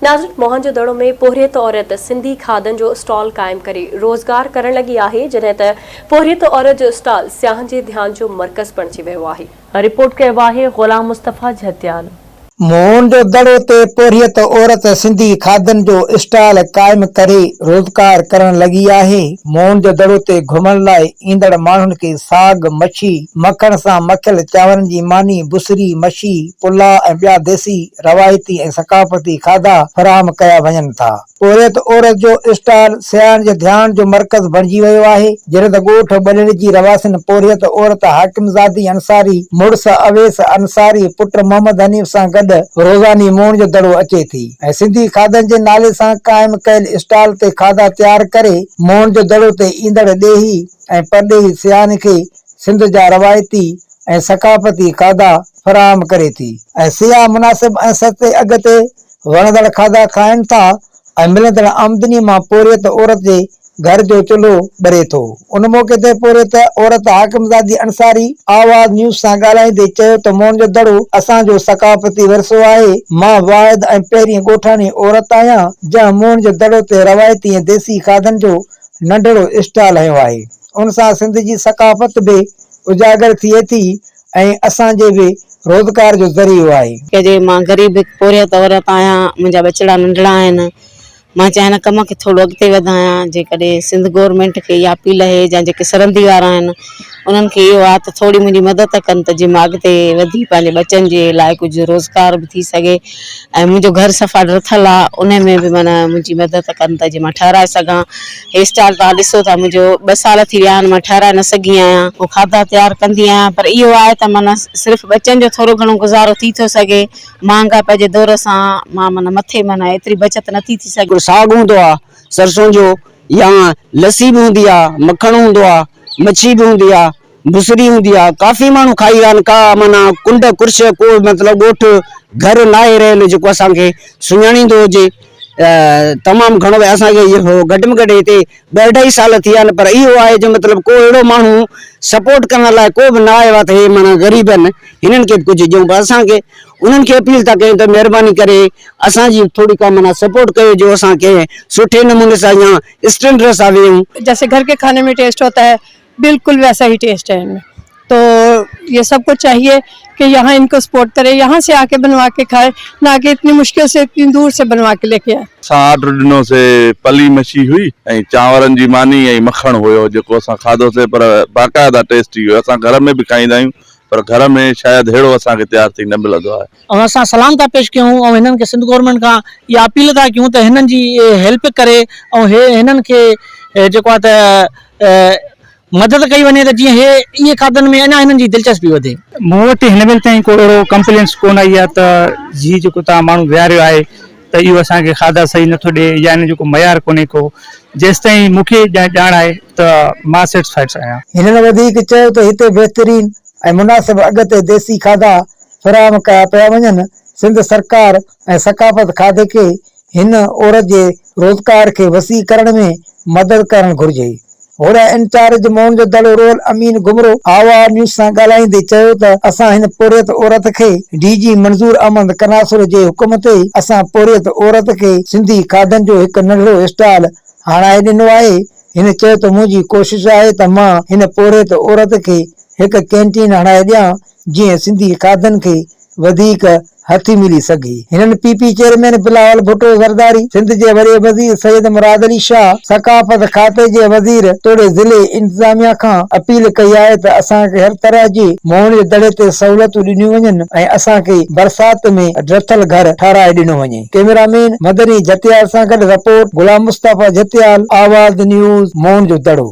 ناظرين موهن جو دڙو ۾ پورهيت عورت سنڌي کاڌن جو اسٽال قائم ڪري روزگار ڪرڻ لڳي آهي جڏهن ته پورهيت عورت جو اسٽال سياحن جي ڌيان جو مرڪز بڻجي ويو آهي. رپورٽ ڪيو آهي غلام مصطفيٰ جهتيال. موهن جو دڙو تي پورهيت عورت سنڌي کاڌن جو اسٽال قائم ڪري روزگار ڪرڻ لڳي آهي. موهن جو دڙو تي گهمڻ لاء ايندڙ ماڻهن کي ساڳ، مڇي، مکڻ سان مکيل چانورن جي ماني، بصري، مڇي، پلاء ۽ ٻيا ديسي روايتي ۽ ثقافتي کاڌا فراهم ڪيا وڃن ٿا. پورهيت عورت جو اسٽال سياحن جي ڌيان جو مرڪز بڻجي ويو آهي، جڏهن ته ڳوٺ ٻلهڙ جي رهواسين پورهيت عورت حاڪم زادي انصاري، مڙس اويس انصاري، پٽ محمد حنيف سان گڏ روزاني موهن جو دڙو اچي ٿي ۽ سنڌي کاڌن جي نالي سان قائم ڪيل اسٽال تي کاڌا تيار ڪري موهن جو دڙو تي ايندڙ ڏيهي ۽ پرڏيهي سياحن کي سنڌ جا روايتي ۽ ثقافتي کاڌا فراهم ڪري ٿي ۽ سياح مناسب ۽ سستي اگهه تي وڻندڙ کاڌا کائن ٿا ۽ ملندڙ آمدني مان پورهيت عورت جي گهر جو چلهو ٻري ٿو. ان موقعي تي پورهيت عورت حاڪم زادي انصاري آواز نيوز سان ڳالهائيندي چيو ته موهن جو دڙو اسان جو ثقافتي ورثو آهي، مان واحد ۽ پهرين ڳوٺاڻي عورت آهيان جنهن موهن جو دڙو تي روايتي ۽ ديسي کاڌن جو ننڍڙو اسٽال هنيو آهي. ان سان سنڌ جي ثقافت به اجاگر ٿئي ٿي ۽ اسان جي به روزگار جو ذريعو آهي. ڪجي مان غريب هڪ پورهيت عورت آهيان منهنجا ٻچڙا ننڍڙا آهن مان چاهيان هن ڪم کي ٿورو اڳتي وڌايان جيڪڏهن سنڌ گورنمينٽ کي اها اپيل آهي يا جيڪي سرندي وارا آهن انهن کي اهو آهي ته ٿوري منهنجي مدد ڪن ته جيئن مان اڳتي وڌي پنهنجي ٻچن جي لاء ڪجهه روزگار به ٿي سگهي ۽ منهنجو گهر صفا ڊٿل آ انهي ۾ به معنيٰ منهنجي مدد ڪن ته جي مان ٺهرائي سگهان هي اسٽال توهان ڏسو ٿا منهنجو ٻه سال ٿي ويا آهن مان ٺهرائي نه سگهي آهيان پوء کاڌا تيار ڪندي آهيان پر اهو آهي ته معنيٰ صرف ٻچن جو ٿورو گهڻو گذارو ٿي ٿو سگهي مهانگائپ جي دور سان مان معنيٰ مٿي معنيٰ ايتري بچت نٿي ٿي سگهي. هڪڙو ساڳ هوندو آ سرسون جو يا لسي به هوندي آ مکڻ هوندو آ مڇي به هوندي آ بصري هوندي آ ڪافي ماڻهو کائي ويا آهن ڪا معنيٰ ڪنڊ ڪرش ڪو مطلب ڳوٺ گهر ناهي رهيل جيڪو اسان کي سڃاڻيندو هجي تمام گهڻو اسان کي اهو گهٽ ۾ گهٽ هتي ٻه اڍائي سال ٿي ويا آهن پر اهو آهي جو مطلب ڪو اهڙو ماڻهو سپورٽ ڪرڻ لاء ڪو به نه آيو آهي ته هي معنيٰ غريب آهن هنن کي به ڪجهه ڏيون پر اسان کي انهن کي اپيل ٿا ڪيون ته مهرباني ڪري اسان جي ٿوري ڪا معنيٰ سپورٽ ڪيو جو اسان ڪنهن سٺي نموني سان يا اسٽينڊرڊ سان ويهون. جيسي گهر ڪي کاني ۾ ٽيسٽ هوتا هي بلڪل ويسا هي ٽيسٽ هي ان ۾ تو يي سب ڪو چاهيي ڪي يهان ان ڪو سپورٽ ڪري يهان سي آڪي بنوا ڪي کائي نا ڪي اتني مشڪل سي اتني دور سي بنوا ڪي ليڪي آئي. اسان آرڊر ڏنو سي پلي مڇي هئي ۽ چانورن جي ماني ۽ مکڻ هيو جيڪو اسان کاڌو سي پر باقاعده ٽيسٽي هيو اسان گهر ۾ به کائيندا آهيون پر گهر ۾ شايد ههڙو اسان کي تيار ٿي نه ملندو آهي. ۽ اسان سلام ٿا پيش ڪيون ۽ هنن کي سنڌ گورنمينٽ کان اها اپيل ٿا ڪيون ته هنن جي هيلپ ڪري ۽ هي هنن کي جيڪو آهي ته مدد ڪئي وڃي ته جيئن هي اهي کاڌن ۾ اڃا هنن جي دلچسپي وڌي. مون وٽ هن مهل تائين ڪو اهڙو ڪمپلينس ڪونه آئي آهي ته هي جيڪو توهان ماڻهو ويهاريو آهي ته اهو اسان کي کاڌا صحيح نٿو ڏئي يا ان جو ڪو معيار ڪونهي ڪو جيستائين مون کي ڄاڻ آهي ته مان سيٽسفائيڊ آهيان. هنن وڌيڪ چيو ته هتي بهترين ۽ مناسب اگهه تي ديسي کاڌا فراهم ڪيا پيا وڃن، سنڌ سرڪار ۽ ثقافت کاڌي کي هن عورت جي روزگار کي وسيع ڪرڻ ۾ مدد ڪرڻ گهرجي. هوڏانهن انچارج موهن جو دڙو رول امين گهمرو آواز نيوز سان ڳالهائيندي چيو ته اسان هن پورهيت عورت کي ڊي جي منظور احمد ڪناسر جي حڪم تي اسان پورهيت عورت کي سنڌي کاڌن جو هڪ ننڍڙو اسٽال هڻائي ڏنو آهي هن چيو ته منهنجي ڪوشش آهي ته مان هن پورهيت عورت کي هڪ ڪينٽين هڻائي ڏيان جيئن سنڌي کاڌن کي وڌيڪ هٿي ملي سگهي. هنن P P chairman Bilawal Bhutto Zardari, Sindh جي وڏي وزير سيد مراد علي شاهه، ثقافت کاتي جي وزير توڙي ضلعي انتظاميا کان اپيل ڪئي آهي ته اسان کي هر طرح جي موهن جي دڙي تي سهولتون ڏنيون وڃن ۽ اسان کي برسات ۾ ڊٿل گهر ٺهرائي ڏنو وڃي. ڪئميرا مين مدني جتيال سان گڏ رپورٽ، غلام مصطفيٰ جتيال، آواز نيوز، موهن جو دڙو.